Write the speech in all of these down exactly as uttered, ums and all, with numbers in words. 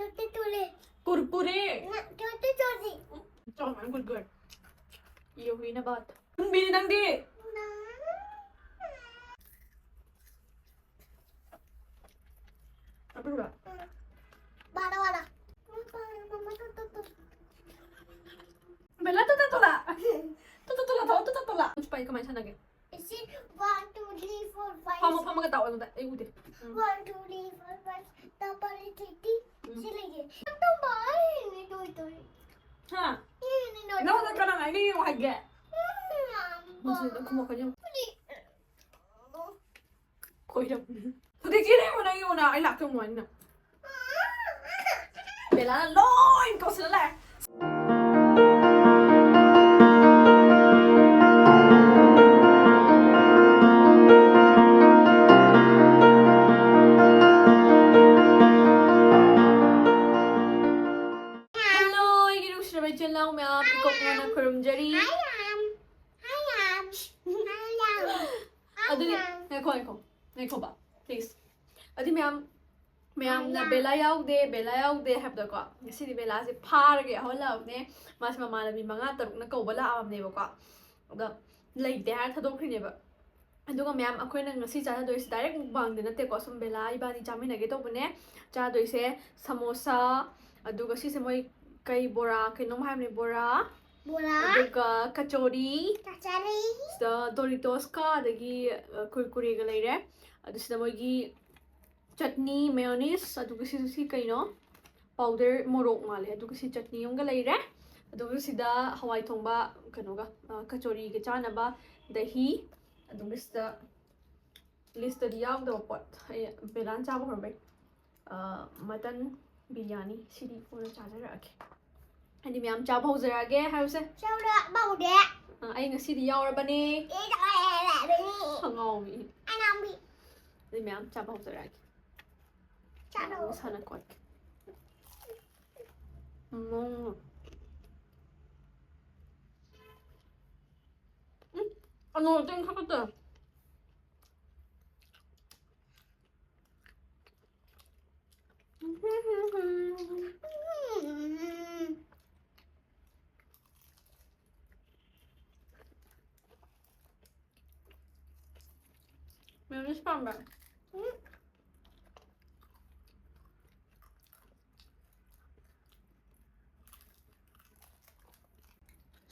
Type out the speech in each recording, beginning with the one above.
ꯆꯣꯠꯇꯦ ꯇꯣꯂꯦ꯫ ꯀꯨꯔꯀꯨꯔꯦ꯫ ꯅ-, ꯆꯣꯠꯇꯦ ꯆꯣꯠꯁꯤ꯫ ꯆꯥꯎ, ꯃꯌꯥꯝ ꯀꯨꯔꯀꯨꯔꯦ꯫ ꯌꯧꯍꯤꯅ ꯕꯥꯠ꯫ ꯍꯨꯝꯕꯤꯅꯤ ꯅꯪꯗꯤ? ꯑꯗꯨꯒ? ꯕꯥꯔ, ꯕꯥꯔ꯫ ꯕꯦꯂꯥ, ꯇꯨ, ꯇꯨ, ꯇꯨꯂꯥ꯫ ꯇꯨ, ꯇꯨ, ꯇꯨꯂꯥ, ꯊꯣꯛꯑꯣ, ꯇꯨ, ꯇꯨ, ꯇꯨꯂꯥ꯫ ꯄꯨꯁꯄꯥ, ꯑꯩ ꯀꯃꯥꯏꯅ ꯁꯥꯟꯅꯒꯦ? ꯁꯤ one, two, three, four, five, ꯐꯝꯃꯣ, six꯫ ꯐꯝꯃꯒ ꯇꯥꯛꯑꯣ ꯑꯩꯉꯣꯟꯗ, ꯑꯩ ꯎꯗꯦ꯫ ꯎꯝ꯫ One, two, three, four, five, ꯇꯥꯄꯔꯤ ꯊꯤꯇꯤ꯫ ꯎꯝ꯫ ꯁꯤ ꯂꯩꯌꯦ꯫ ꯇꯨꯝꯕ ꯑꯩꯅꯦ ꯇꯣꯏ ꯇꯣꯏ꯫ ꯍꯥ? ꯑꯩꯅꯦ ꯇꯣꯏ ꯅꯉꯣꯟꯗ ꯇꯣꯏ꯫ ꯀꯅꯥꯅ ꯑꯩꯅ ꯌꯦꯡꯉꯣ ꯍꯥꯏꯒꯦ? ꯎꯝ, ꯃꯁꯤꯗ ꯈꯨꯝꯃꯛꯀꯅꯤ꯫ ꯈꯣꯏꯔꯝ꯫ ꯍꯧꯖꯤꯛ ꯆꯦꯜꯂꯦ ꯌꯦꯡꯉꯣ, ꯅꯪ ꯌꯦꯡꯉꯣ ꯅꯪ, ꯑꯩ ꯂꯥꯛꯇꯧ ꯉꯥꯏꯅ꯫ ꯕꯦꯂꯥꯅ ꯂꯣꯏ ꯀꯧꯁꯤꯜꯂ ꯂꯥꯛꯑꯦ꯫ Hello, ꯑꯩꯒꯤ ꯅꯨꯡꯁꯤꯔꯕ ꯏꯆꯤꯜ ꯏꯅꯥꯎ ꯃꯌꯥꯝ, ꯏꯀꯣꯛꯅꯅ ꯈꯨꯔꯨꯝꯖꯔꯤ꯫ Hi, ma'am. Hi, ma'am. Hi, ma'am. ꯑꯗꯨꯗꯤ, ꯉꯥꯏꯈꯣ, ꯉꯥꯏꯈꯣ, ꯉꯥꯏꯈꯣꯕ, please꯫ ꯑꯗꯨꯗꯤ ꯃꯌꯥꯝ, ꯃꯌꯥꯝꯅ ꯕꯦꯂꯥ ꯌꯥꯎꯗꯦ, ꯕꯦꯂꯥ ꯌꯥꯎꯗꯦ ꯍꯥꯏꯕꯗꯀꯣ, ꯉꯁꯤꯗꯤ ꯕꯦꯂꯥꯁꯦ ꯐꯥꯔꯒ ꯌꯥꯎꯍꯜꯂꯛꯑꯕꯅꯦ꯫ ꯃꯥꯁꯦ ꯃꯃꯥꯟꯅꯕꯤ ꯃꯉꯥ ꯇꯔꯨꯛꯅ ꯀꯧꯕ ꯂꯥꯛꯑꯕꯅꯦꯕꯀꯣ, ꯑꯗꯣ ꯂꯩꯇꯦ ꯍꯥꯏꯔ ꯊꯥꯗꯣꯛꯈ꯭ꯔꯤꯅꯦꯕ꯫ ꯑꯗꯨꯒ ꯃꯌꯥꯝ, ꯑꯩꯈꯣꯏꯅ ꯉꯁꯤ ꯆꯥꯟꯅꯗꯣꯏꯁꯦ direct mukbangꯗꯤ ꯅꯠꯇꯦꯀꯣ, ꯁꯨꯝ ꯕꯦꯂꯥ ꯏꯕꯥꯅꯤ ꯆꯥꯃꯤꯟꯅꯒꯦ ꯇꯧꯕꯅꯦ꯫ ꯆꯥꯗꯣꯏꯁꯦ ꯁꯃꯣꯁꯥ, ꯑꯗꯨꯒ ꯁꯤꯁꯦ ꯃꯣꯏ ꯀꯩ ꯕꯣꯔꯥ, ꯀꯩꯅꯣꯝ ꯍꯥꯏꯕꯅꯦ, ꯕꯣꯔꯥ, ꯕꯣꯔꯥ꯫ ꯑꯗꯨꯒ ꯀꯆꯣꯔꯤ, ꯀꯆꯣꯔꯤ꯫ ꯁꯤꯗ Doritosꯀ ꯑꯗꯒꯤ, ꯑ, ꯀꯨꯔꯀꯨꯔꯦꯒ ꯂꯩꯔꯦ꯫ ꯑꯗꯨ ꯁꯤꯗ ꯃꯣꯏꯒꯤ ꯆꯠꯅꯤ, mayonnaise, ꯑꯗꯨꯒ ꯁꯤꯁꯨ ꯁꯤ ꯀꯩꯅꯣ? Powder ꯃꯣꯔꯣꯛ ꯃꯥꯜꯂꯦ꯫ ꯑꯗꯨꯒ ꯁꯤ ꯆꯠꯅꯤ ꯑꯃꯒ ꯂꯩꯔꯦ꯫ ꯑꯗꯨꯒ ꯁꯤꯗ ꯍꯋꯥꯏ ꯊꯣꯡꯕ ꯀꯩꯅꯣꯒ, ꯑ, ꯀꯆꯣꯔꯤꯒ ꯆꯥꯅꯕ ꯗꯍꯤ꯫ ꯑꯗꯨꯒ ꯁꯤꯗ listꯇꯗꯤ ꯌꯥꯎꯗꯕ ꯄꯣꯠ, ꯑꯩ ꯕꯦꯂꯥꯅ ꯆꯥꯕ ꯍꯧꯔꯝꯕꯩ, ꯑ, mutton biryani꯫ ꯁꯤꯗꯤ ꯀꯣꯟꯅ ꯆꯥꯖꯔꯛꯑꯒꯦ꯫ ꯑꯩꯗꯤ ꯃꯌꯥꯝ ꯆꯥꯕ ꯍꯧꯖꯔꯛꯑꯒꯦ ꯍꯥꯏꯔꯨꯁꯦ꯫ ꯆꯥꯕ ꯍꯧꯔꯦ꯫ ꯑ, ꯑꯩ ꯉꯁꯤꯗꯤ ꯌꯥꯎꯔꯕꯅꯦ꯫ ꯑꯩ ꯌꯥꯎꯔꯕꯅꯦ꯫ ꯑꯉꯥꯎꯕꯤ꯫ ꯑꯉꯥꯎꯕꯤ꯫ ꯑꯩ ꯃꯌꯥꯝ ꯆꯥꯕ ꯍꯧꯖꯔꯛꯑꯒꯦ꯫ ꯆꯥꯔꯣ꯫ ꯃꯁꯥꯅ ꯀꯣꯠꯀꯦ꯫ ꯎꯝ꯫ ꯎꯝ, ꯑꯅꯣ ꯇꯪ ꯈꯛꯇ꯫ ꯃꯦꯌꯣꯅꯤꯁ ꯄꯥꯝꯕ꯭ꯔꯥ? ꯎꯝ꯫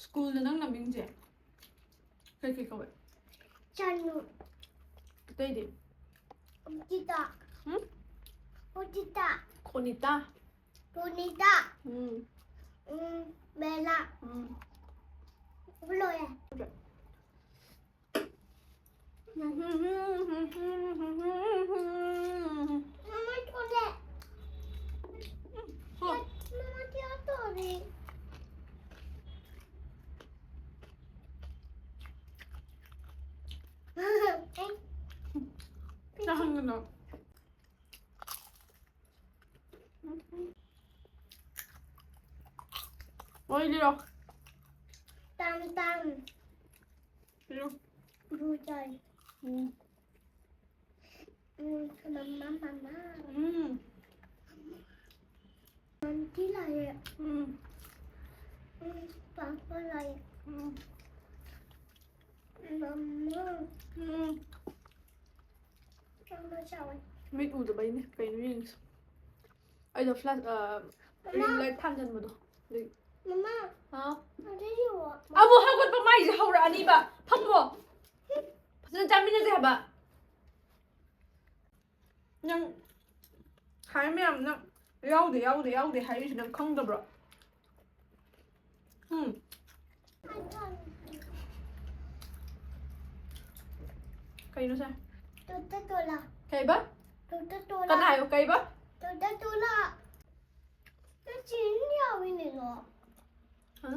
ꯁ꯭ꯀꯨꯜꯗ ꯅꯪ ꯃꯃꯤꯡꯁꯦ ꯀꯩ ꯀꯩ ꯀꯧꯋꯦ? ꯆꯅꯨ꯫ ꯑꯇꯩꯗꯤ? ꯎꯆꯤꯇꯥ꯫ ꯎꯝ? ꯎꯆꯤꯇꯥ꯫ ꯈꯣꯅꯤꯇꯥ꯫ ꯈꯣꯅꯤꯇꯥ꯫ ꯎꯝ꯫ ꯎꯝ, ꯕꯦꯂꯥ꯫ ꯎꯝ꯫ ꯂꯣꯏꯔꯦ꯫ ꯃꯃꯥ ꯊꯣꯛꯂꯦ꯫ ꯍꯣꯏ꯫ ꯃꯃꯥ ꯊꯣꯛꯂꯦ꯫ ꯆꯥꯍꯟꯒꯅꯣ꯫ ꯋꯥꯔꯤ ꯂꯤꯔꯣ꯫ ꯇꯥꯡ ꯇꯥꯡ꯫ ꯂꯤꯔꯣ꯫ ꯕꯨ ꯆꯥꯏ꯫ ꯎꯝ꯫ ꯎꯝ, ꯃꯃꯥ, ꯃꯃꯥ꯫ ꯎꯝ꯫ ꯑꯟꯇꯤ ꯂꯥꯛꯑꯦ꯫ ꯎꯝ꯫ ꯎꯝ, ꯄꯥꯄꯥ ꯂꯥꯛꯑꯦ꯫ ꯎꯝ꯫ ꯃꯃꯥ꯫ ꯎꯝ꯫ ꯆꯥꯛ ꯆꯥꯎꯋꯦ꯫ ꯃꯤꯠ ꯎꯗꯕꯩꯅꯦ꯫ ꯀꯩꯅꯣ ꯌꯦꯡꯁꯤ꯫ ꯑꯩꯗꯣ ꯐ꯭ꯂꯥꯁ, ꯑ, ꯃꯃꯥ꯫ ꯔꯤꯡ ꯂꯥꯏꯠ ꯊꯥꯟꯖꯟꯕꯗꯣ꯫ ꯑꯗꯨꯒꯤ꯫ ꯃꯃꯥ꯫ ꯍꯥꯎ꯫ ꯑꯗꯨ ꯌꯦꯡꯉꯣ꯫ ꯑꯃꯨꯛ ꯍꯧꯒꯠꯄ ꯃꯥꯏꯁꯦ ꯍꯧꯔꯛꯑꯅꯤꯕ꯫ ꯐꯝꯃꯣ꯫ ꯐꯖꯅ ꯆꯥꯃꯤꯟꯅꯁꯦ ꯍꯥꯏꯕ꯫ ꯅꯪ ꯍꯥꯏ ꯃꯌꯥꯝ ꯅꯪ ꯌꯥꯎꯗꯦ, ꯌꯥꯎꯗꯦ, ꯌꯥꯎꯗꯦ ꯍꯥꯏꯔꯤꯁꯤ ꯅꯪ ꯈꯪꯗꯕ꯭ꯔꯣ? ꯎꯝ꯫ ꯀꯩꯅꯣ ꯁꯦ? ꯇꯨꯇ ꯇꯣꯂꯥ꯫ ꯀꯩꯕ? ꯇꯨꯇ ꯇꯣꯂꯥ꯫ ꯀꯟꯅ ꯍꯥꯏꯌꯣ, ꯀꯩꯕ? ꯇꯨꯇ ꯇꯣꯂꯥ꯫ ꯅꯪ ꯆꯤꯅꯤ ꯌꯥꯎꯋꯤꯅꯦ ꯅꯣ꯫ ꯍꯥ?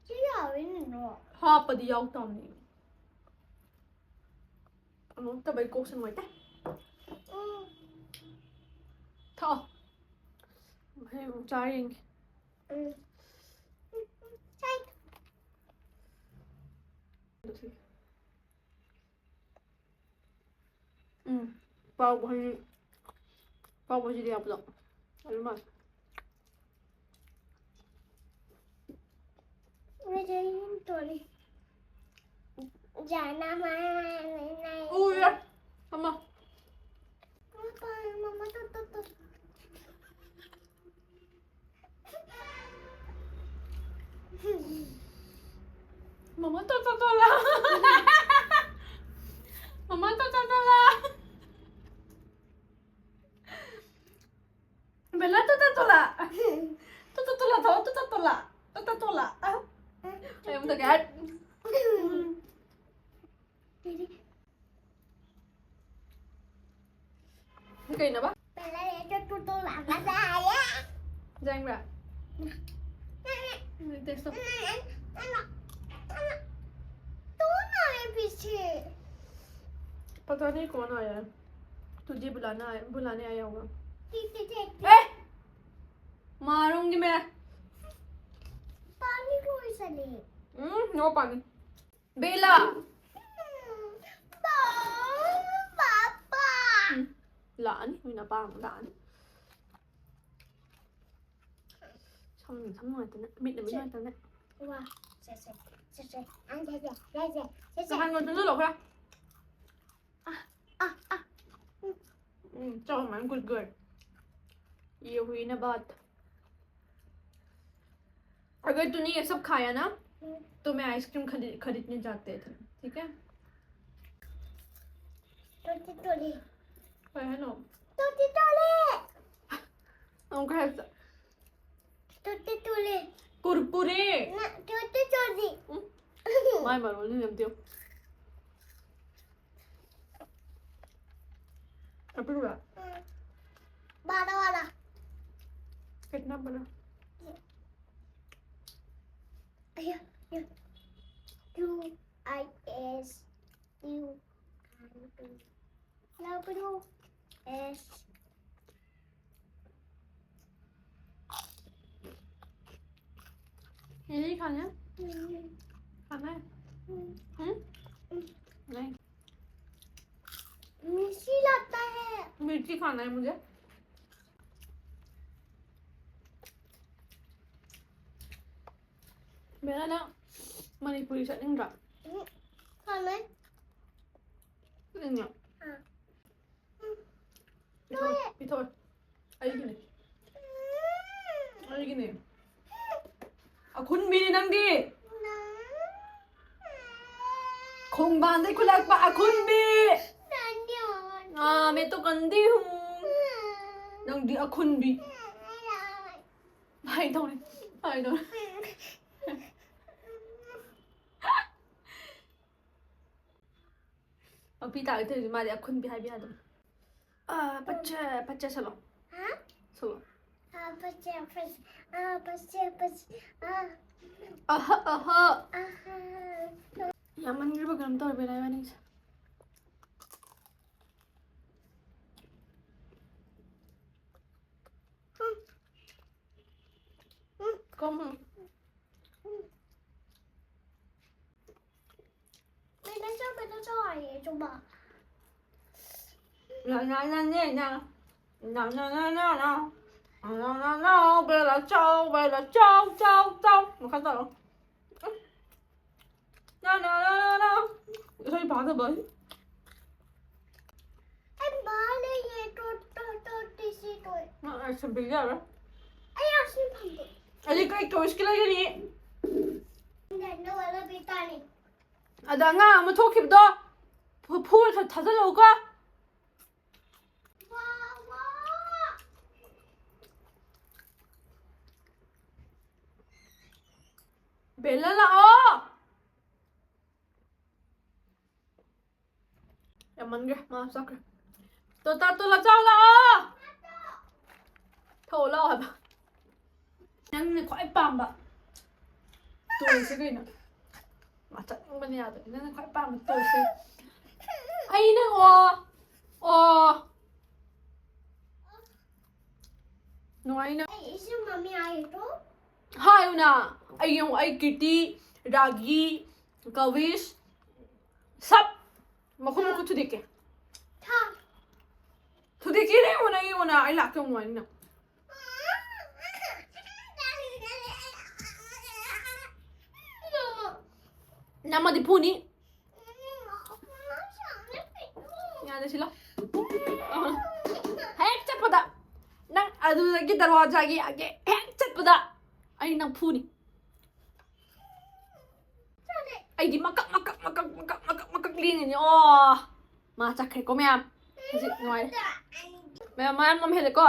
ꯆꯤꯅꯤ ꯌꯥꯎꯋꯤꯅꯦ ꯅꯣ꯫ ꯍꯥꯞꯄꯗꯤ ꯌꯥꯎ ꯇꯥꯕꯅꯤ꯫ ꯑꯃꯨꯛꯇꯕꯩ ꯀꯣꯛꯁꯦ ꯅꯨꯡꯉꯥꯏꯇꯦ꯫ ꯎꯝ꯫ ꯊꯛꯑꯣ꯫ ꯍꯌꯦꯡ ꯑꯃꯨꯛ ꯆꯥꯔ ꯌꯦꯡꯒꯦ꯫ ꯎꯝ꯫ ꯆꯥꯏ꯫ ꯎꯝ꯫ ꯄꯥꯎ ꯍꯥꯏꯗꯤ, ꯄꯥꯎ ꯍꯥꯏꯁꯤꯗꯤ ꯌꯥꯕꯗꯣ꯫ ꯑꯗꯨ ꯃꯥꯜꯂꯦ꯫ ꯎꯔꯦ꯫ ꯇꯣꯂꯥ, ꯇꯣꯂꯥ, ꯇꯣꯂꯥ꯫ ꯕꯦꯂꯥ, ꯇꯣꯂꯥ, ꯇꯣꯂꯥ꯫ ꯇꯣꯂꯥ, ꯇꯣꯂꯥ, ꯇꯣꯂꯥ, ꯇꯣꯂꯥ, ꯇꯣꯂꯥ꯫ ꯑ? ꯑꯩ ꯑꯃꯨꯛ ꯇꯧꯒꯦ꯫ ꯎꯝ꯫ ꯀꯩꯅꯣꯕ? ꯌꯥꯡꯕ꯭ꯔꯥ? ꯇꯦꯁ ꯇꯧ꯫ पता नहीं कौन आया है। तुझे बुलाना आया, बुलाने आया होगा। ए! मारूंगी मैं। पानी कौन सा ले? हम्म, नो पानी। बेला। पापा। ꯎꯝ, ꯂꯥꯛꯑꯅꯤ, ꯅꯣꯏ ꯅꯄꯥ ꯑꯃꯨꯛ ꯂꯥꯛꯑꯅꯤ꯫ ꯁꯝ, ꯁꯝ ꯅꯨꯡꯉꯥꯏꯇꯅ, ꯃꯤꯠꯅ ꯃꯤꯠ ꯅꯨꯡꯉꯥꯏꯇꯅ꯫ ꯋꯥ, ꯁꯦ, ꯁꯦ, ꯁꯦ, ꯁꯦ, ꯑꯪ, ꯁꯦ, ꯁꯦ, ꯁꯦ, ꯁꯦ, ꯁꯦ, ꯁꯦ꯫ ꯅꯍꯥꯟ ꯉꯣꯟꯗ ꯂꯧꯈ꯭ꯔꯦ꯫ ꯎꯝ, ꯆꯥꯎ, ꯃꯥꯏ, good girl. ये हुई ना बात। अगर तूने ये सब खाया ना, हम्म। तो मैं आइसक्रीम खरी-, खरीदने जाते थे, ठीक है? टूटी टोली। ꯀꯩ ꯍꯥꯏꯅꯣ? टूटी टोली। ꯑꯃꯨꯛꯀ ꯍꯥꯏꯕꯗ꯫ टूटी टोली। कुरकुरे। ना, टूटी टोली। ꯎꯝ꯫ ꯃꯥꯏ ꯃꯔꯣꯜ ꯌꯦꯡꯉꯨ ꯑꯝꯇ ꯌꯦꯡꯉꯨ꯫ ꯑꯄꯤꯛꯄ? ꯎꯝ꯫ बड़ा वाला। कितना बड़ा? अय्या, या। U I S U I N। लबड़ू S। ये नहीं खाना है? हम्म। खाना है? हम्म। हम्म? हम्म। नहीं। मिर्ची लगता है। मिर्ची खाना है मुझे। मेरा ना मणिपुरी चटनी रहा। हम्म। खाना है? नहीं। हाँ। ꯄꯤꯊꯣꯛꯑꯣ, ꯄꯤꯊꯣꯛꯑꯣ꯫ ꯑꯩꯒꯤꯅꯦ꯫ ꯑꯩꯒꯤꯅꯦ꯫ ꯑꯈꯨꯟꯕꯤꯅꯤ ꯅꯪꯗꯤ꯫ ꯈꯣꯡꯕꯥꯟꯗꯩ ꯈꯨꯜꯂꯛꯄ ꯑꯈꯨꯟꯕꯤ꯫ ꯑꯥ, ꯃꯦꯠꯇꯣ ꯀꯟꯗꯤ ꯍꯨꯝ꯫ ꯅꯪꯗꯤ ꯑꯈꯨꯟꯕꯤ꯫ ꯍꯥꯏ ꯇꯧꯅꯤ꯫ ꯍꯥꯏ ꯇꯧꯅꯤ꯫ ꯃꯄꯤ ꯇꯥꯒꯦ ꯇꯧꯔꯤꯁꯦ ꯃꯥꯗꯤ ꯑꯈꯨꯟꯕꯤ ꯍꯥꯏꯕ ꯌꯥꯗꯕ꯫ ꯑꯥ, ꯄꯠꯆ-, ꯄꯠꯆ ꯁꯜꯂꯣ꯫ ꯍꯥ? ꯁꯜꯂꯣ꯫ ꯑꯥ, ꯄꯠꯆ, ꯄꯠꯆ, ꯑꯥ, ꯄꯠꯆ, ꯄꯠꯆ, ꯑꯥ꯫ ꯑꯍ, ꯑꯍ꯫ ꯑꯍ꯫ ꯌꯥꯝꯃꯟꯈ꯭ꯔꯕ ꯀꯩꯅꯣꯝ ꯇꯧꯔꯦ ꯕꯦꯂꯥ ꯏꯕꯥꯅꯤꯁꯦ꯫ ꯍꯨꯝ꯫ ꯍꯨꯝ꯫ ꯀꯃ꯫ ꯀꯩꯅꯣ ꯆꯥꯎ, ꯀꯩꯅꯣ ꯆꯥꯎ ꯍꯥꯏꯌꯦ, ꯆꯨꯝꯕ? ꯅ, ꯅ, ꯅ, ꯅꯦ, ꯅ꯫ ꯅ, ꯅ, ꯅ, ꯅ, ꯅ꯫ ꯅ, ꯅ, ꯅ, ꯅ, ꯕꯦꯂꯥ ꯆꯥꯎ, ꯕꯦꯂꯥ ꯆꯥꯎ, ꯆꯥꯎ, ꯆꯥꯎ꯫ ꯃꯈꯥ ꯇꯧꯔꯣ꯫ ꯅ, ꯅ, ꯅ, ꯅ, ꯅ꯫ ꯏꯁꯩ ꯐꯥꯗꯕ꯫ ꯑꯩ ꯕꯥ ꯂꯩꯌꯦ, ꯇꯣ, ꯇꯣ, ꯇꯣ, ꯇꯤꯁꯤ ꯇꯣꯏ꯫ ꯅꯪ ꯑꯥꯏꯁ ꯀ꯭ꯔꯤꯝ ꯄꯤꯖꯔꯣꯏ꯫ ꯑꯩ ꯑꯥꯏꯁ ꯀ꯭ꯔꯤꯝ ꯐꯪꯗꯦ꯫ ꯑꯩꯗꯤ ꯀꯩ ꯇꯣꯏꯁꯀꯤ ꯂꯩꯒꯅꯤ? ꯅꯪ ꯅꯉꯣꯟꯗ ꯄꯤ ꯇꯥꯅꯤ꯫ ꯑꯗ ꯑꯉꯥꯡ ꯑꯃ ꯊꯣꯛꯈꯤꯕꯗꯣ ꯐꯨ-, ꯐꯨꯔ ꯊꯥ-, ꯊꯥꯖꯤꯜꯂꯛꯎꯀꯣ꯫ ꯕꯦꯂꯥ ꯂꯥꯛꯑꯣ꯫ ꯌꯥꯝꯃꯟꯈ꯭ꯔꯦ, ꯃꯥ ꯆꯠꯈ꯭ꯔꯦ꯫ ꯇꯣ ꯇꯥ ꯇꯣ ꯂꯥꯛꯑꯣ, ꯂꯥꯛꯑꯣ꯫ ꯊꯣꯛꯑꯣ ꯂꯥꯛꯑꯣ ꯍꯥꯏꯕ꯫ ꯅꯪꯅ ꯈ꯭ꯋꯥꯏ ꯄꯥꯝꯕ ꯇꯣꯏꯁꯦ ꯀꯩꯅꯣ? ꯃꯥ ꯆꯠꯅꯤꯡꯕꯅ ꯌꯥꯗ꯭ꯔꯦ꯫ ꯅꯪꯅ ꯈ꯭ꯋꯥꯏ ꯄꯥꯝꯕ ꯇꯣꯏꯁꯦ꯫ ꯑꯩꯅ ꯑꯣ, ꯑꯣ꯫ ꯅꯨꯡꯉꯥꯏꯅ꯫ ꯑꯩ ꯏꯁꯤꯡ ꯃꯃꯤ ꯍꯥꯏꯗꯣ꯫ ꯍꯥꯏꯌꯨꯅ꯫ ꯑꯩ ꯌꯦꯡꯉꯨ, ꯑꯩ ꯀꯤꯔꯇꯤ, ꯔꯥꯒꯤ, ꯀꯕꯤꯁ, ꯁꯞ꯫ ꯃꯈꯨꯠ, ꯃꯈꯨꯠ ꯊꯨꯗꯦꯛꯀꯦ꯫ ꯊꯥ꯫ ꯊꯨꯗꯦꯛꯀꯦꯅꯦ, ꯌꯦꯡꯉꯨꯅ, ꯌꯦꯡꯉꯨꯅ꯫ ꯑꯩ ꯂꯥꯛꯀꯦ ꯌꯦꯡꯉꯨ ꯍꯥꯏꯅ꯫ ꯅꯝꯃꯗꯤ ꯐꯨꯅꯤ꯫ ꯌꯥꯗꯦ, ꯁꯤꯂꯣ꯫ ꯍꯦꯛ ꯆꯠꯄꯗ, ꯅꯪ ꯑꯗꯨꯗꯒꯤ ꯗꯔꯋꯥꯖꯥꯒꯤ ꯑꯒꯦ ꯍꯦꯛ ꯆꯠꯄꯗ, ꯑꯩ ꯅꯪ ꯐꯨꯅꯤ꯫ ꯑꯩꯗꯤ ꯃꯀꯛ, ꯃꯀꯛ, ꯃꯀꯛ, ꯃꯀꯛ, ꯃꯀꯛ꯫ ꯀ꯭ꯂꯤꯟꯅꯤꯅꯦ꯫ ꯑꯣ, ꯃꯥ ꯆꯠꯈ꯭ꯔꯦꯀꯣ ꯃꯌꯥꯝ꯫ ꯍꯧꯖꯤꯛ ꯅꯨꯡꯉꯥꯏꯔꯦ꯫ ꯃꯌꯥꯝ, ꯃꯌꯥꯝ ꯂꯝꯍꯦꯜꯂꯦꯀꯣ꯫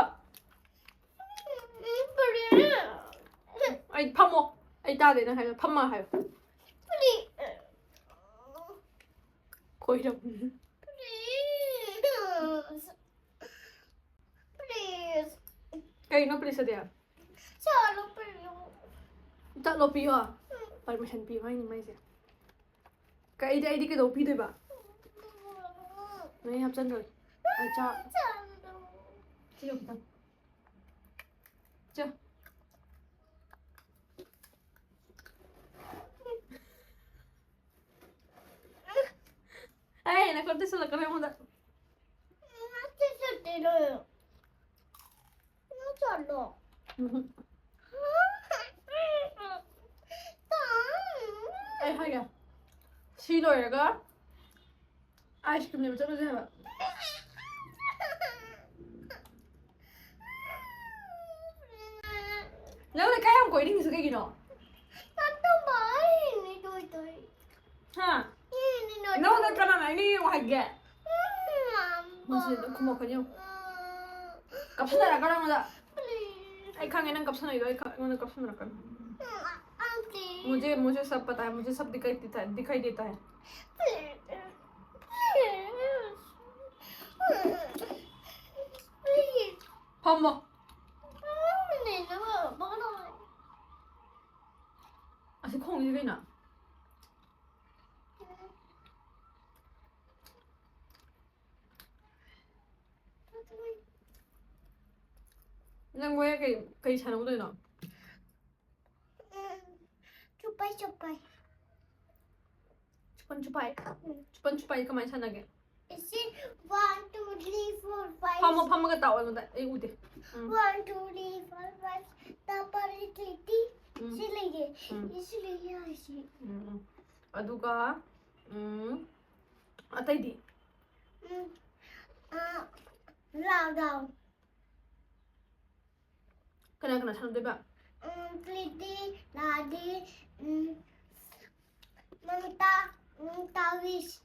ꯑꯩ ꯐꯝꯃꯣ꯫ ꯑꯩ ꯇꯥꯗꯦ ꯅꯪ ꯍꯥꯏꯕ꯫ ꯐꯝꯃ ꯍꯥꯏꯌꯣ꯫ ꯈꯣꯏꯔꯝ꯫ Please. ꯀꯩꯅꯣ please ꯑꯗꯤ? ꯆꯠꯂꯣ ꯄꯤꯌꯨ꯫ ꯆꯠꯂꯣ ꯄꯤꯌꯣ? ꯎꯝ꯫ Permission ꯄꯤꯌꯣ ꯍꯥꯏꯅꯤ ꯃꯩꯁꯦ꯫ ꯀꯩꯗꯤ ꯑꯩꯗꯤ ꯀꯩꯗꯧ ꯄꯤꯗꯣꯏꯕ? ꯅꯣꯏ ꯍꯥꯞꯆꯟꯗꯣꯏ꯫ ꯑꯩ ꯆꯥ-, ꯆꯠꯂꯣ꯫ ꯁꯤꯒ ꯈꯤꯇꯪ꯫ ꯆꯥ꯫ ꯑꯩ ꯅꯈꯨꯠꯇ ꯁꯨꯜꯂꯛꯀꯅꯨ ꯑꯩꯉꯣꯟꯗ꯫ ꯅꯠꯇꯦ, ꯁꯨꯠꯇꯦ, ꯂꯣꯏꯔꯦ꯫ ꯅꯪ ꯆꯠꯂꯣ꯫ ꯎꯝ꯫ ꯑꯩ ꯍꯥꯏꯒꯦ꯫ ꯁꯤ ꯂꯣꯏꯔꯒ ice cream ꯂꯩꯕ ꯆꯠꯂꯨꯁꯦ ꯍꯥꯏꯕ꯫ ꯅꯪ ꯂꯩꯀꯥꯏ ꯌꯥꯝ ꯀꯣꯏꯅꯤꯡꯉꯤꯁꯦ ꯀꯩꯒꯤꯅꯣ? ꯅꯠꯇꯕ, ꯑꯩꯅꯦ ꯇꯣꯏ ꯇꯣꯏ꯫ ꯍꯥ? ꯑꯩꯅꯦ ꯅꯠꯇꯕ꯫ ꯅꯪꯉꯣꯟꯗ ꯀꯅꯥꯅ ꯑꯩꯅ ꯌꯦꯡꯉꯣ ꯍꯥꯏꯒꯦ? ꯎꯝ, ꯃꯥꯝꯃ꯫ ꯃꯁꯤꯗ ꯈꯨꯝꯃꯛꯀꯅꯤ ꯌꯦꯡꯉꯣ꯫ ꯎꯝ꯫ ꯀꯞꯁꯟꯅꯔꯛꯀꯅꯣ ꯑꯩꯉꯣꯟꯗ꯫ Please꯫ ꯑꯩ ꯈꯪꯉꯦ ꯅꯪ ꯀꯞꯁꯟꯅꯩꯗꯣ, ꯑꯩ ꯈꯪ-, ꯑꯩꯉꯣꯟꯗ ꯀꯞꯁꯟꯅꯔꯛꯀꯅꯣ꯫ ꯎꯝ, please꯫ मुझे, मुझे सब पता है, मुझे सब दिखाई देता है, दिखाई देता है। Please। Please꯫ ꯐꯝꯃꯣ꯫ ꯐꯝꯃꯤꯅꯦ, ꯅꯪ ꯐꯝꯃꯣ꯫ ꯑꯁꯤ ꯈꯣꯡꯉꯤꯁꯤ ꯀꯩꯅꯣ? ꯅꯪ ꯃꯣꯏ ꯀꯩ, ꯀꯩ ꯁꯥꯟꯅꯧꯗꯣꯏꯅꯣ? ꯎꯝ, ꯆꯨꯄꯥꯏ ꯆꯨꯄꯥꯏ꯫ ꯆꯨꯄꯟ ꯆꯨꯄꯥꯏ? ꯎꯝ꯫ ꯆꯨꯄꯟ ꯆꯨꯄꯥꯏ ꯀꯃꯥꯏꯅ ꯁꯥꯟꯅꯒꯦ? ꯏꯁꯤ one, two, three, four, five꯫ ꯐꯝꯃꯣ, ꯐꯝꯃꯒ ꯇꯥꯛꯑꯣ ꯑꯩꯉꯣꯟꯗ, ꯑꯩ ꯎꯗꯦ꯫ ꯎꯝ꯫ One, two, three, four, five, ꯇꯥꯄꯔꯤ ꯇꯤꯇꯤ꯫ ꯎꯝ꯫ ꯁꯤ ꯂꯩꯌꯦ꯫ ꯎꯝ꯫ ꯁꯤ ꯂꯩꯌꯦ ꯍꯥꯏꯁꯤ꯫ ꯎꯝ, ꯎꯝ꯫ ꯑꯗꯨꯒ, ꯎꯝ, ꯑꯇꯩꯗꯤ? ꯎꯝ, ꯑ, ꯂꯥꯎ ꯂꯥꯎ꯫ ꯀꯅꯥ ꯀꯅꯥ ꯁꯥꯟꯅꯗꯣꯏꯕ? ꯎꯝ, ꯄ꯭ꯔꯤꯇꯤ, ꯂꯥꯗꯤ, ꯎꯝ, ꯃꯃꯤꯇꯥ, ꯎꯝ, ꯇꯥꯋꯤꯁ꯫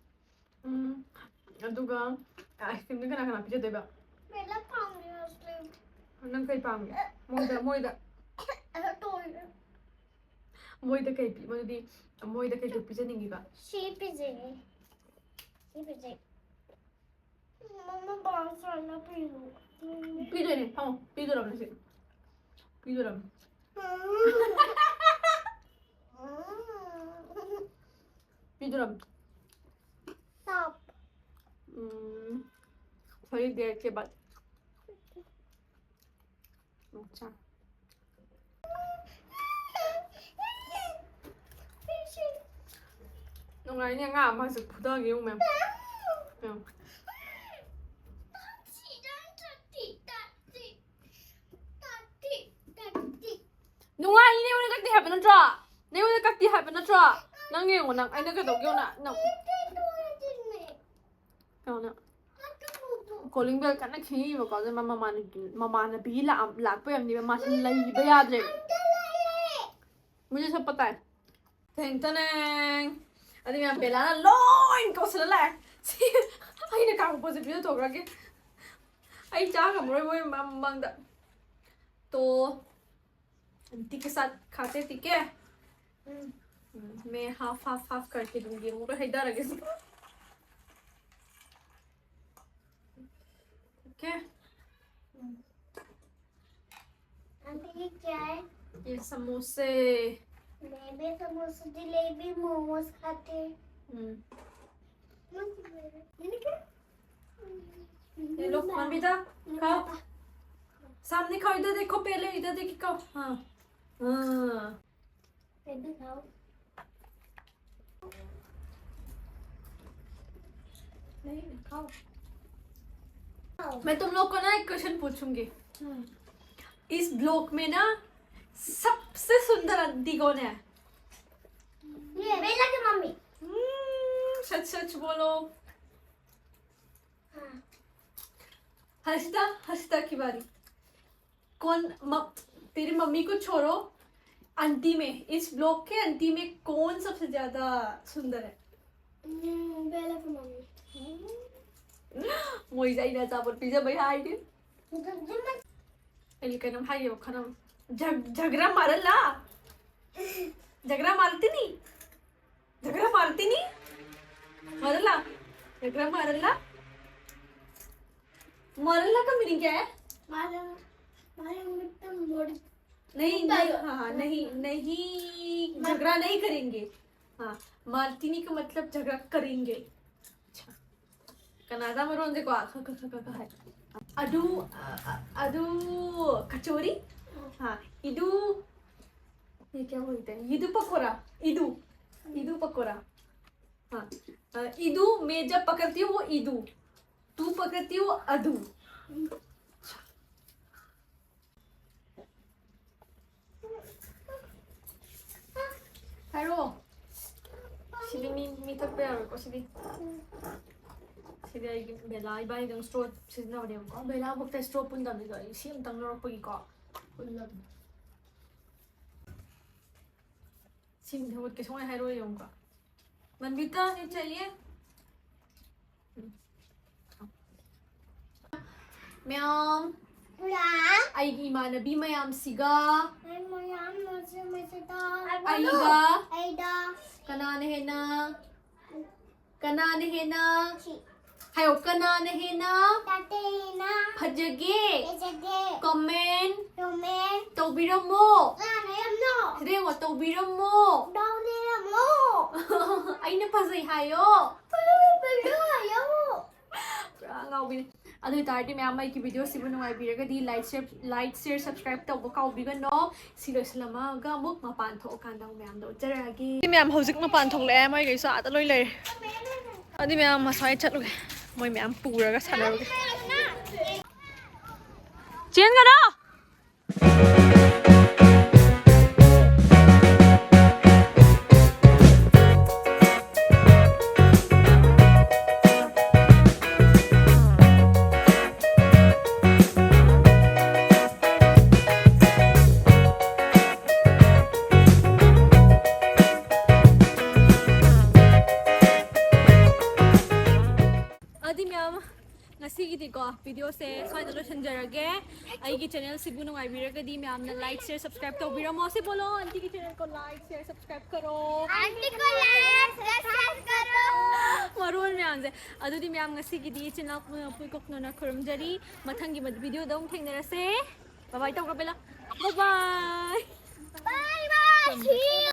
ꯎꯝ, ꯑꯗꯨꯒ ꯑꯥꯏꯁ ꯀ꯭ꯔꯤꯝꯗꯤ ꯀꯅꯥ ꯀꯅꯥ ꯄꯤꯖꯗꯣꯏꯕ? ꯃꯦꯂꯥ ꯄꯥꯝꯃꯤ ꯑꯥꯏꯁ ꯀ꯭ꯔꯤꯝ꯫ ꯅꯪ ꯀꯩ ꯄꯥꯝꯒꯦ? ꯃꯣꯏꯗ ꯃꯣꯏꯗ ꯑꯗꯣ ꯇꯣꯏꯔꯦ꯫ ꯃꯣꯏꯗ ꯀꯩ ꯄꯤ? ꯃꯣꯏꯗꯤ ꯃꯣꯏꯗ ꯀꯩ ꯀꯩ ꯄꯤꯖꯅꯤꯡꯉꯤꯕ? ꯁꯤ ꯄꯤꯖꯩꯌꯦ꯫ ꯁꯤ ꯄꯤꯖꯩ꯫ ꯃꯃꯥ ꯕꯥꯁ ꯆꯥꯅ ꯄꯤꯔꯨ꯫ ꯄꯤꯗꯣꯏꯅꯦ, ꯐꯝꯃꯣ꯫ ꯄꯤꯗꯣꯔꯕꯅꯦ ꯁꯤ꯫ ꯄꯤꯗꯣꯔꯕꯅꯦ꯫ ꯄꯤꯗꯣꯔꯕꯅꯦ꯫ Stop. ꯎꯝ, ꯍꯣꯏ, ꯗꯦꯠ ꯀꯦ ꯕꯥꯠ꯫ ꯑꯆꯥ꯫ ꯅꯨꯡꯉꯥꯏꯅꯤ, ꯑꯉꯥꯡ ꯑꯃꯁꯨ ꯐꯨꯗꯒꯦ ꯌꯦꯡꯉꯨ, ꯃꯌꯥꯝ꯫ ꯃꯌꯥꯝ꯫ ꯅꯨꯡꯉꯥꯏꯅꯤ, ꯅꯉꯣꯟꯗ ꯀꯛꯇꯦ ꯍꯥꯏꯕ ꯅꯠꯇ꯭ꯔꯣ? ꯅꯉꯣꯟꯗ ꯀꯛꯇꯦ ꯍꯥꯏꯕ ꯅꯠꯇ꯭ꯔꯣ? ꯅꯪ ꯌꯦꯡꯉꯣ, ꯅꯪ ꯑꯩꯅ ꯀꯩꯗꯧꯒꯦ ꯌꯦꯡꯉꯣ, ꯅꯪ꯫ ꯀꯩꯅꯣ? ꯀꯣꯂꯤꯡ ꯕꯦꯜ ꯀꯟꯅ ꯈꯤꯡꯉꯤꯕꯀꯣ, ꯑꯗꯨ ꯃꯃꯥꯟꯅꯕꯤ, ꯃꯃꯥꯟꯅꯕꯤ ꯂꯥꯛꯑꯝ-, ꯂꯥꯛꯄ ꯑꯣꯏꯔꯝꯅꯤꯕ, ꯃꯥꯁꯤ ꯂꯩꯕ ꯌꯥꯗ꯭ꯔꯦ꯫ ꯃꯨꯖꯦ ꯁꯞ ꯄꯇꯥ ꯍꯥꯏ꯫ ꯊꯦꯡ ꯇꯅꯦꯡ꯫ ꯑꯗꯨ ꯃꯌꯥꯝ ꯕꯦꯂꯥꯅ ꯂꯣꯏ ꯀꯧꯁꯜꯂ ꯂꯥꯛꯑꯦ꯫ ꯁꯤ ꯑꯩꯅ ꯀꯥꯡꯄꯣꯛꯁꯦ ꯄꯤꯖꯊꯣꯛꯈ꯭ꯔꯒꯦ꯫ ꯑꯩ ꯆꯥ ꯉꯝꯃꯔꯣꯏ ꯃꯣꯏ ꯃꯃꯥꯡꯗ꯫ तो आंटी के साथ खाते, ठीक है? मैं हाफ हाफ हाफ करके दूंगी, वो हटा रखे। ओके। आंटी, ये क्या है? ये समोसे। मैं भी समोसे, जलेबी, मोमोज खाते हैं। हम्म। मैंने क्या? ये लो, मम्मी दा, खाओ। सामने खाओ, इधर देखो, पहले इधर देख के खाओ। हाँ। हाँ। मैं भी खाओ। नहीं, खाओ। मैं तुम लोग को ना एक क्वेश्चन पूछूंगी। इस ब्लॉक में ना सबसे सुंदर आंटी कौन है? ये बेला की मम्मी। हम्म, सच सच बोलो। हाँ। हर्षिता, हर्षिता की बारी। कौन म-, तेरी मम्मी को छोड़ो, आंटी में, इस ब्लॉक के आंटी में कौन सबसे ज्यादा सुंदर है? ꯎꯝ, ꯕꯦꯜꯂ ꯊꯝꯃꯝꯃꯤ꯫ ꯃꯣꯏꯁꯦ ꯑꯩꯅ ꯑꯆꯥꯄꯣꯠ ꯄꯤꯖꯕꯩ ꯍꯥꯏꯔꯤ꯫ ꯑꯩ ꯀꯩꯅꯣꯝ ꯍꯥꯏꯒꯦꯕ ꯈꯔ꯫ ꯖꯒ꯭ꯔꯥ ꯃꯥꯔꯜꯂꯥ? ꯖꯒ꯭ꯔꯥ ꯃꯥꯔꯜꯇꯤꯅꯤ? ꯖꯒ꯭ꯔꯥ ꯃꯥꯔꯜꯇꯤꯅꯤ? ꯃꯥꯔꯜꯂꯥ? ꯖꯒ꯭ꯔꯥ ꯃꯥꯔꯜꯂꯥ? मॉरल का मीनिंग क्या है? मारल, मारल मतलब मोड़। नहीं, नहीं, हाँ, हाँ, नहीं, नहीं, झगड़ा नहीं करेंगे। हाँ, मार्टिनी का मतलब झगड़ा करेंगे। अच्छा। ꯀꯅꯥꯗꯥ ꯃꯔꯣꯟꯁꯦꯀꯣ, ꯈ, ꯈ, ꯈ, ꯈ, ꯈ ꯍꯥꯏ꯫ ꯑꯗꯨ, ꯑ, ꯑ, ꯑꯗꯨ ꯀꯆꯣꯔꯤ? ꯍꯥ, ꯏꯗꯨ, ये क्या बोलते हैं? ईदू पकोड़ा, ईदू, ईदू पकोड़ा। हाँ, अ, ईदू, मैं जब पकड़ती हूँ, वो ईदू। तू पकड़ती हो, अदू। ꯍꯥꯏꯔꯛꯑꯣ꯫ ꯁꯤꯗꯤ ꯃꯤ, ꯃꯤ ꯊꯛꯄ ꯌꯥꯔꯣꯏꯀꯣ ꯁꯤꯗꯤ꯫ ꯁꯤꯗꯤ ꯑꯩꯒꯤ ꯕꯦꯂꯥ ꯏꯕꯥꯅꯤꯗꯪ ꯏꯁꯇ꯭ꯔꯣ ꯁꯤꯖꯤꯟꯅꯕꯅꯦꯕꯀꯣ꯫ ꯕꯦꯂꯥ ꯐꯥꯎꯇ ꯏꯁꯇ꯭ꯔꯣ ꯄꯨꯟꯗꯕꯅꯤꯗꯣ ꯑꯩ ꯁꯤ ꯑꯃꯇꯪ ꯂꯧꯔꯛꯄꯒꯤꯀꯣ ꯄꯨꯜꯂꯕꯅꯤ꯫ ꯁꯤ ꯃꯨꯊꯠꯀꯦ ꯁꯨꯡꯍꯥꯏ ꯍꯥꯏꯔꯛꯑꯣꯏ ꯌꯦꯡꯉꯨꯀꯣ꯫ ꯃꯟꯕꯤꯇꯥ, ये चाहिए? ꯃꯌꯥꯝ, ꯄꯨꯔꯥ ꯑꯩꯒꯤ ꯏꯃꯥꯟꯅꯕꯤ ꯃꯌꯥꯝꯁꯤꯒ ꯑꯩ ꯃꯌꯥꯝ ꯃꯁꯤ ꯃꯁꯤꯗ ꯑꯩꯒ ꯑꯩꯗ ꯀꯅꯥꯅ ꯍꯦꯟꯅ, ꯀꯅꯥꯅ ꯍꯦꯟꯅ, ꯁꯤ ꯍꯥꯏꯌꯣ, ꯀꯅꯥꯅ ꯍꯦꯟꯅ ꯇꯥꯇꯦꯅ ꯐꯖꯒꯦ? ꯐꯖꯒꯦ꯫ ꯀꯃꯦꯟ ꯀꯃꯦꯟ ꯇꯧꯕꯤꯔꯝꯃꯣ꯫ ꯂꯥꯟꯅꯔꯝꯃꯣ꯫ ꯁꯤꯗ ꯌꯦꯡꯉꯣ, ꯇꯧꯕꯤꯔꯝꯃꯣ꯫ ꯇꯧꯕꯤꯔꯝꯃꯣ꯫ ꯑꯩꯅ ꯐꯖꯩ ꯍꯥꯏꯌꯣ꯫ ꯐꯖꯩ ꯍꯥꯏꯌꯣ꯫ ꯄꯨꯔꯥ ꯉꯥꯎꯕꯤꯅꯦ꯫ ꯑꯗꯨ ꯑꯣꯏꯇꯥꯔꯗꯤ ꯃꯌꯥꯝ ꯑꯩꯒꯤ ꯚꯤꯗꯤꯑꯣꯁꯤꯕꯨ ꯅꯨꯡꯉꯥꯏꯕꯤꯔꯒꯗꯤ like, share, like, share, subscribe ꯇꯧꯕ ꯀꯥꯎꯕꯤꯒꯅꯣ꯫ ꯁꯤ ꯂꯣꯏꯁꯤꯜꯂꯝꯃꯒ ꯑꯃꯨꯛ ꯃꯄꯥꯟ ꯊꯣꯛꯑꯀꯥꯟꯗ ꯑꯃꯨꯛ ꯃꯌꯥꯝꯗꯣ ꯎꯠꯆꯔꯛꯑꯒꯦ꯫ ꯁꯤ ꯃꯌꯥꯝ ꯍꯧꯖꯤꯛ ꯃꯄꯥꯟ ꯊꯣꯛꯂꯛꯑꯦ, ꯃꯣꯏꯈꯩꯁꯨ ꯑꯥꯗ ꯂꯣꯏ ꯂꯩꯔꯦ꯫ ꯑꯗꯨꯗꯤ ꯃꯌꯥꯝ ꯃꯁꯥꯏ ꯆꯠꯂꯨꯒꯦ, ꯃꯣꯏ ꯃꯌꯥꯝ ꯄꯨꯔꯒ ꯁꯥꯟꯅꯔꯨꯒꯦ꯫ ꯆꯦꯟꯒꯅꯣ! ꯉꯁꯤꯒꯤꯗꯤꯀꯣ ꯚꯤꯗꯤꯑꯣꯁꯦ ꯁ꯭ꯋꯥꯏꯗ ꯂꯣꯏꯁꯤꯟꯖꯔꯒꯦ꯫ ꯑꯩꯒꯤ ꯆꯦꯅꯦꯜꯁꯤꯕꯨ ꯅꯨꯡꯉꯥꯏꯕꯤꯔꯒꯗꯤ ꯃꯌꯥꯝꯅ ꯂꯥꯏꯛ, ꯁꯤꯌꯔ, ꯁꯕꯁꯀ꯭ꯔꯥꯏꯕ ꯇꯧꯕꯤꯔꯝꯃꯣ꯫ ꯁꯤ ꯕꯣꯂꯣ, ꯑꯟꯇꯤꯒꯤ ꯆꯦꯅꯦꯜ ꯀꯣ ꯂꯥꯏꯛ, ꯁꯤꯌꯔ, ꯁꯕꯁꯀ꯭ꯔꯥꯏꯕ ꯀꯔꯣ꯫ Aunty को like, subscribe करो। ꯃꯔꯣꯜ ꯃꯌꯥꯝꯁꯦ꯫ ꯑꯗꯨꯗꯤ ꯃꯌꯥꯝ ꯉꯁꯤꯒꯤꯗꯤ ꯏꯆꯤꯟ ꯏꯅꯥꯎ ꯄꯨꯝꯅꯃꯛꯄꯨ ꯏꯀꯣꯛꯅꯅ ꯈꯨꯔꯨꯝꯖꯔꯤ꯫ ꯃꯊꯪꯒꯤ ꯚꯤꯗꯤꯑꯣꯗ ꯑꯃꯨꯛ ꯊꯦꯡꯅꯔꯁꯦ꯫ ꯕꯥꯏ ꯕꯥꯏ ꯇꯧꯈ꯭ꯔꯣ ꯕꯦꯂꯥ꯫ ꯕꯥꯏ ꯕꯥꯏ꯫ Bye bye, see you.